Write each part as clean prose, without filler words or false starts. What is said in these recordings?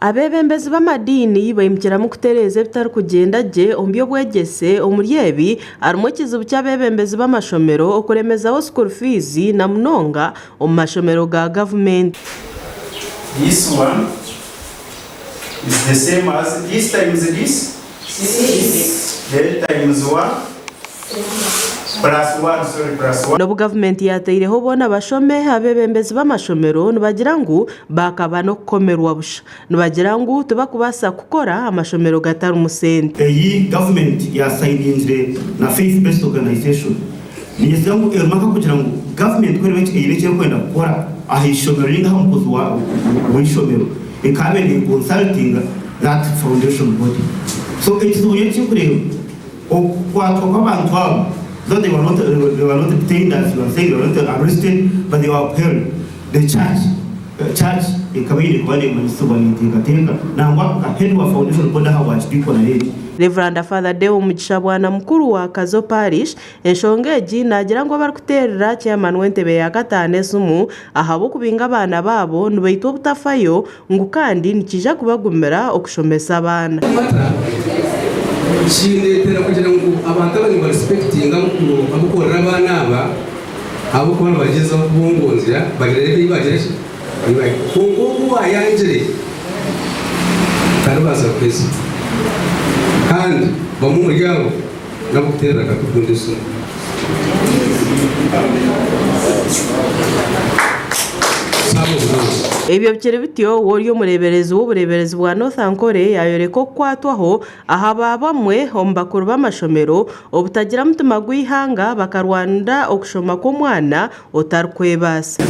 Abeebembezi b'amadiini baimukiramu kutereeza ebitarikugyenda gye omu by'obwegyese omuri ebi harimu ekizibu ky'abeebembezi b'amashomero okuremezaho school fees na munonga omu mashomero ga gavumenti. This one is the same as this times this, then times 1. N'obu gavumenti yaataireho boona bashome, abeebembezi b'amashomero nibagira ngu baakaba n'okukomerwa busha. Nibagira ngu tibakubaasa kukora amashomero gatarimu sente. Eyi gavumenti yasayiningire na Faith Based Organization ninyesiga ngu erimu akakugira ngu gavumenti ku eriba eine eki erikwenda kukora aha ishomero ninga aha mukozi w'eishomero ekaabaire neconsultinga that foundation body. So ekizibu nyowe ekinkureeba Okukwatwa kw'abantu abo, though they were not, they were not detained as you are saying, they were not arrested, but they were upheld. The church, church ekaba eine kuba neemanyisibwa neeteekateeka nangwa nka head wa foundation board aha bwa kidiikoni areeti. Rev. Father Deo Mugisha Bwana mukuru wa Kazo Parish, enshonga egi naagira ngu abarikuteerera Chairman w'entebe ya kataano esimu ahabw'okubinga abaana baabo nibaitwa obutafayo ngu kandi nikiija kubagumira okushomesa abaana. Amata kindetera kugira ngu abantu aba nibarespectinga abukorera abaana aba ahabw'okuba nibagyezaho kubongonzya bagira ebi bagira ki kwonka ogu owayangire taribaasa kuheza kandi bamwe omuri abo n'abokuteerera akatugunda esimu. Ebyo bikiri bityo, we ori omureeberezi w'obureeberezi bwa North Ankole yaayoreka okukwatwaho aha ba bamwe omu bakuru b'amashomero obutagira mutima gw'eihanga bakarwanira okushoma kw'omwana otarikwebaasa.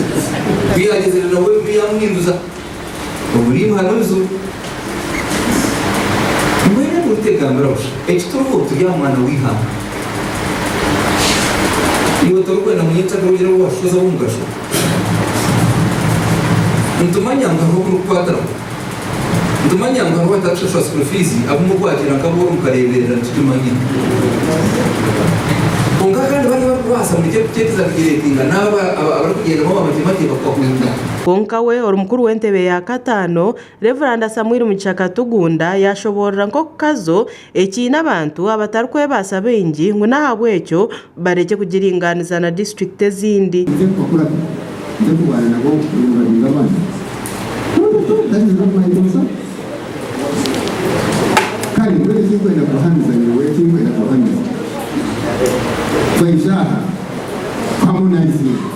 Ku yaagizire nawe ebibi yaamuhinduza oburiimu harimu ebizibu. Mbwenu ebyo obitegambira busha. Eki turiho turi aha mwana w'eihanga. Iwe torikwenda ngu nyenkyakare ogire abu waashoza ab'omugasho? Nitumanya ngu hariho oku orikukwatiraho. Nitumanya ngu hariho abatarikushashura school fees abu murikwakiira nk'abooro mukareeberera nitukimanya. Kwonka kandi bariya abarikubaasa murekye kukyexaggeratinga n'abo abarikugyendamu aba makye makye bakahunga. Kwonka we ori mukuru w'entebe ya kataano, Rev. Samuel Mugisha Katugunda yaashoboorora nk'oku Kazo ekiine abantu abatarikwebaasa baingi ngu n'ahabw'ekyo barekye kugiringaaniza na disiturikiti ezindi. Nze kubakurata, nze kurwana nabo ngu babinge abandi? Not at all, that is not my concern. Kare mbwenu eki nkwenda kubahamiza nyowe eki nkwenda kubahamiza, twaija aha kuharmonizinga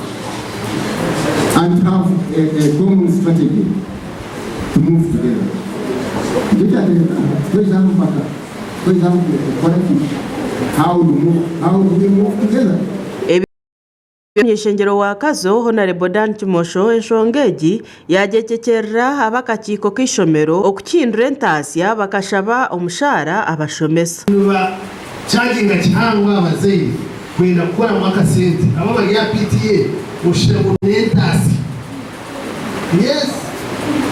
and to have a, a common strategy to move together. Nikyo kyateeka aha, twaija aha mpaka, twaija aha kukora ki? How do move, how do we move together? Ebi Omuny'eishengyero wa Kazo, Honarebo Dan Kimosho enshonga egi yagyekyekyerera ab'akakiiko k'eishomero okukihindura entaasya bakashaba omushaara abashomesa. Niba charginga kihango abazaire kwenda kukoramu akasente abo abari aha PTA oshusha ngu n'entaasya. Yes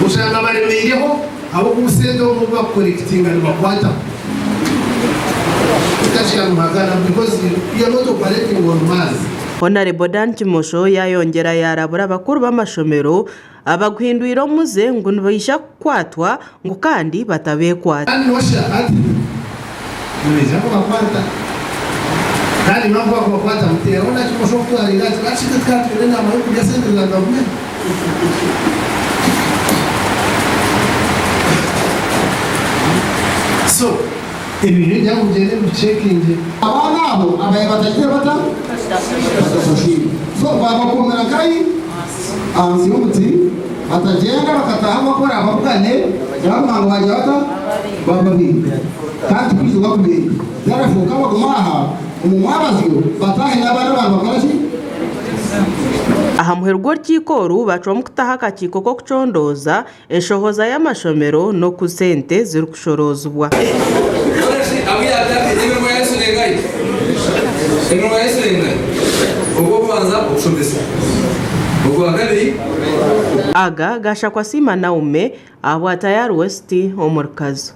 oshanga baremeireho ahabw'okuba obusente obu obu bakukorekitinga nibakwataho. Tikakyamuhakana because you are not operating on Mars. Honarebo Dan Kimosho yayongyera yarabura abakuru b'amashomero abaguhindwire omuze ngu nibaija kukwatwa ngu kandi batabekwata. Kandi nosha ati, Nibaija kubakwata. Kandi impamvu bakubakwata muteeraho na kimwe osha okutwariire ati, Lwaki itwe tukaba twine enaama y'okurya sente za gavumenti? So, ebyo nyowe ngira ngu mugyende mubiceekingye. Abaana abo abaye batagire bata? Batasaswirwe. So babakomera nkahi? Ahansi y'omuti, batagyenda bakataaha bakora babugane, baamanya ngu baagira bata? Baababinga. Kandi tikwija bakubinga. Therefore, ka bagume aha omu mwabazyo bataahe n'abaana abantu bakora ki? Aha muheru gw'orukiiko oru, bacwamu kutaho akakiiko k'okucondooza enshohoza y'amashomero n'oku sente zirikushoroozibwa. Aga gashakwa Siima Naume ahabwa Tayari West omuri Kazo.